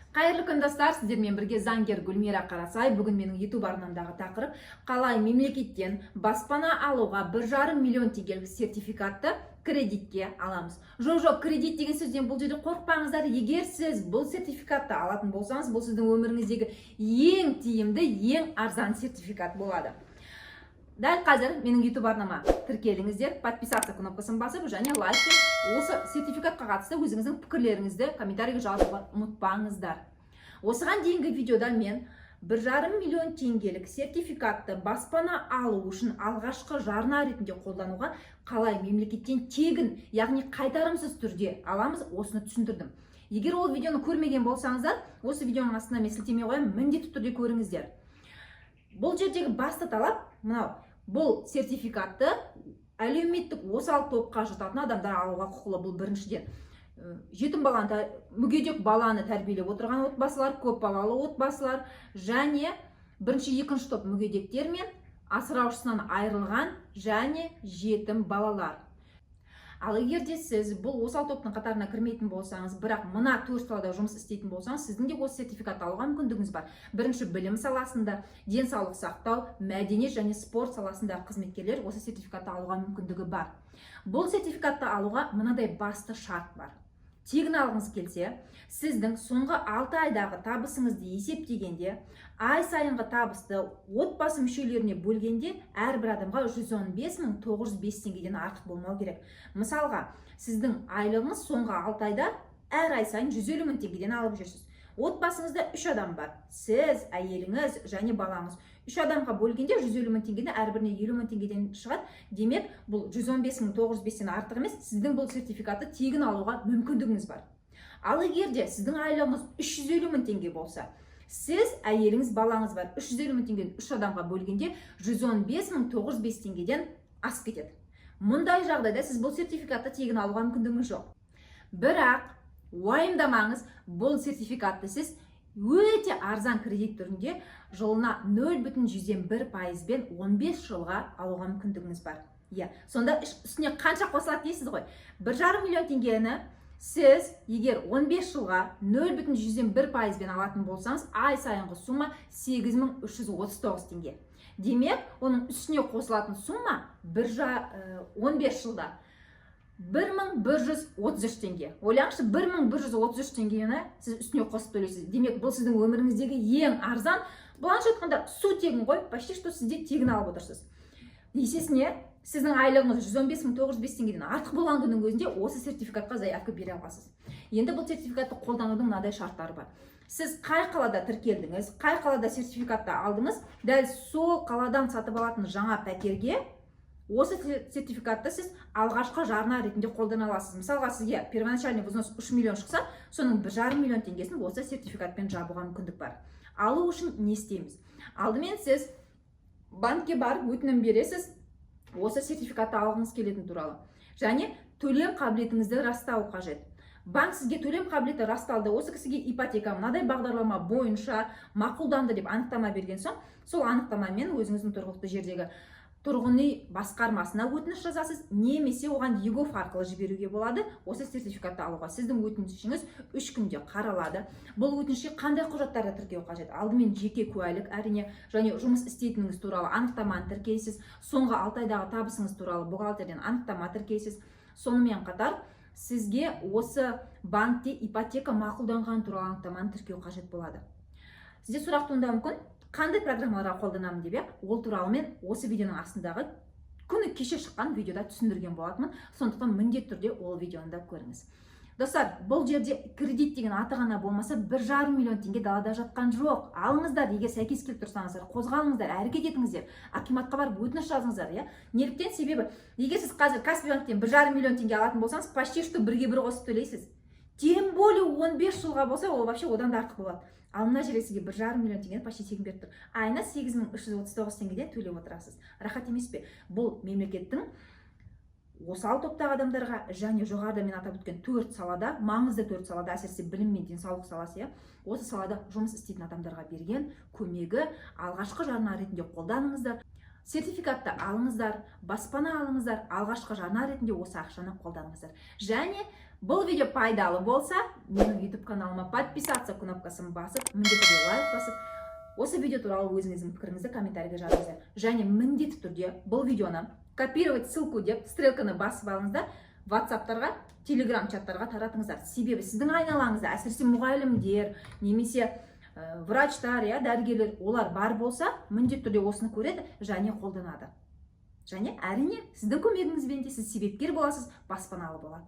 Қайырлы күн, достар! Сіздермен бірге заңгер Гүлмира Қарасай. Бүгін менің YouTube арнамдағы тақырып: қалай мемлекеттен баспана алуға 1,5 миллион теңгелік сертификатты кредитке аламыз. Жоқ, кредит деген сөзден бұл жерде қорықпаңыздар. Егер сіз бұл сертификатты алатын болсаңыз, бұл сіздің өміріңіздегі ең тиімді, ең арзан сертификат болады. Дәл қазір менің YouTube арнама тіркеліңіздер, подписаться кнопкасын басып және лайк пен осы сертификатқа қатысты өзіңіздің пікірлеріңізді комментарийге жазуға ұмытпаңыздар. Осыған дейінгі видеода мен 1,5 миллион теңгелік сертификатты баспана алу үшін алғашқы жарна ретінде қолдануға қалай мемлекеттен тегін, яғни қайтарымсыз түрде аламыз, осыны түсіндірдім. Егер ол видеоны көрмеген болсаңыздар, осы видеоның астына мен сілтеме қоямын, міндетті түрде көріңіздер. Бұл жердегі басты талап мынау: бұл сертификатты әлеуметтік осал топқа жататын адамдар алуға құқылы. Бұл біріншіден. Жетім баланы, мүгедек баланы тәрбиелеп отырған отбасылар, көпбалалы отбасылар және бірінші, екінші топ мүгедектер мен асыраушысынан айырылған және жетім балалар. Ал егер де сіз бұл осал топтың қатарына кірмейтін болсаңыз, бірақ мына төрт салада жұмыс істейтін болсаңыз, сіздің де осы сертификатты алуға мүмкіндігіңіз бар. Бірінші, білім саласында, денсаулық сақтау, мәдениет және спорт саласындағы қызметкерлер осы сертификатты алуға мүмкіндігі бар. Бұл сертификатты алуға мынадай басты шарт бар: тегін алғыңыз келсе, сіздің соңғы 6 айдағы табысыңызды есептегенде, ай сайынғы табысты отбасы мүшелеріне бөлгенде, әрбір адамға 115 905 теңгеден артық болмау керек. Мысалға, сіздің айлығыңыз соңғы 6 айда әр ай сайын 150 мың теңгеден алып жүрсіз. Отбасыңызда үш адам бар: сіз, әйеліңіз және балаңыз. Үш адамға бөлгенде 150 мың теңгеден әрбіріне 50 мың теңгеден шығады. Демек, бұл 115 905-тен артық емес. Сіздің бұл сертификатты тегін алуға мүмкіндігіңіз бар. Ал егер де сіздің айлығыңыз 350 мың теңге болса, сіз, әйеліңіз, балаңыз бар, 350 мың теңгені үш адамға бөлгенде 115 905 теңгеден асып кетеді. Мұндай жағдайда сіз бұл сертификатты тегін алуға мүмкіндігіңіз жоқ. Бірақ уайымдамаңыз, бұл сертификатты сіз өте арзан кредит түрінде жылына 0,1 пайызбен 15 жылға алуға мүмкіндігіңіз бар. Иә, сонда үстіне қанша қосылады дейсіз ғой. 1,5 миллион теңгені сіз егер 15 жылға 0,1 пайызбен алатын болсаңыз, ай сайынғы сумма 8339 теңге. Демек, оның үстіне қосылатын сумма 15 жылда 1133 теңге. Ойлаңызшы, 1133 теңгені сіз үстіне қосып төлейсіз. Демек, бұл сіздің өміріңіздегі ең арзан, былайша айтқанда, су тегін ғой, почти что сізде тегін алып отырсыз. Есесіне сіздің айлығыңыз 115 905 теңгеден артық болған күннің өзінде осы сертификатқа заявка бере аласыз. Енді бұл сертификатты қолданудың мынадай шарттары бар: сіз қай қалада тіркелдіңіз, қай қалада сертификатты алдыңыз, дәл сол қаладан сатып алатын жаңа пәтерге осы сертификатты сіз алғашқы жарна ретінде қолдана аласыз. Мысалға, сізге первоначальный взнос 3 миллион шықса, соның 1,5 миллион теңгесін осы сертификатпен жабуға мүмкіндік бар. Алу үшін не істейміз? Алдымен сіз банкке барып өтінім бересіз осы сертификатты алғыңыз келетін туралы және төлем қабілетіңізді растау қажет. Банк сізге төлем қабілеті расталды, осы кісіге ипотека мынадай бағдарлама бойынша мақұлданды деп анықтама берген соң, сол анықтамамен өзіңіздің тұрғылықты жердегі тұрғын үй басқармасына өтініш жазасыз немесе оған eGov арқылы жіберуге болады. Осы сертификатты алуға сіздің өтінішіңіз 3 күнде қаралады. Бұл өтінішке қандай құжаттарды тіркеу қажет? Алдымен жеке куәлік, әрине, және жұмыс істейтініңіз туралы анықтаманы тіркейсіз, соңғы 6 айдағы табысыңыз туралы бухгалтерден анықтама тіркейсіз. Сонымен қатар сізге осы банкте ипотека мақұлданған туралы анықтаманы тіркеу қажет болады. Сізде сұрақ туындауы мүмкін, қандай программаларға қолданамын деп. Иә, ол туралы мен осы видеоның астындағы күні кеше шыққан видеода түсіндірген болатынмын, сондықтан міндетті түрде ол видеоны да көріңіз. Достар, бұл жерде кредит деген аты ғана болмаса, 1,5 миллион теңге далада жатқан жоқ. Алыңыздар, егер сәйкес келіп тұрсаңыздар, қозғалыңыздар, әрекет етіңіздер, акиматқа барып өтініш жазыңыздар. Иә, неліктен? Себебі егер сіз қазір Каспи банктен 1,5 миллион теңге алатын болсаңыз, почти что бірге бір қосып төлейсіз. Тем более 15 жылға болса, ол вообще одан да артық болады. Ал мына жерде сізге 1,5 миллион теңгені почти тегін беріп тұр. Айына 8339 теңгеден төлеп отырасыз. Рахат емес пе? Бұл мемлекеттің осал топтағы адамдарға және жоғарыда мен атап өткен төрт салада, маңызды төрт салада, әсіресе білім мен денсаулық саласы, иә, осы салада жұмыс істейтін адамдарға берген көмегі. Алғашқы жарна ретінде қолданыңыздар, сертификатты алыңыздар, баспана алыңыздар, алғашқы жарна ретінде осы ақшаны қолданыңыздар. Және Бұл видео пайдалы болса, менің YouTube каналыма подписаться кнопкасын басып, міндетті түрде лайк басып, осы видео туралы өзіңіздің пікіріңізді комментарийге жазыңыздар. Және міндетті түрде бұл видеоны копировать ссылку деп стрелканы басып алыңыз да, ватсаптарға, телеграм чаттарға таратыңыздар. Себебі сіздің айналаңызда, әсіресе мұғалімдер немесе врачтар, иә, дәрігерлер, олар бар болса, міндетті түрде осыны көреді және қолданады. Және, әрине, сіздің көмегіңізбен де сіз себепкер боласыз, баспаналы болады.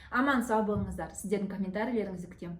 Аман сау болыңыздар, сіздердің комментарийлеріңізді күтемін.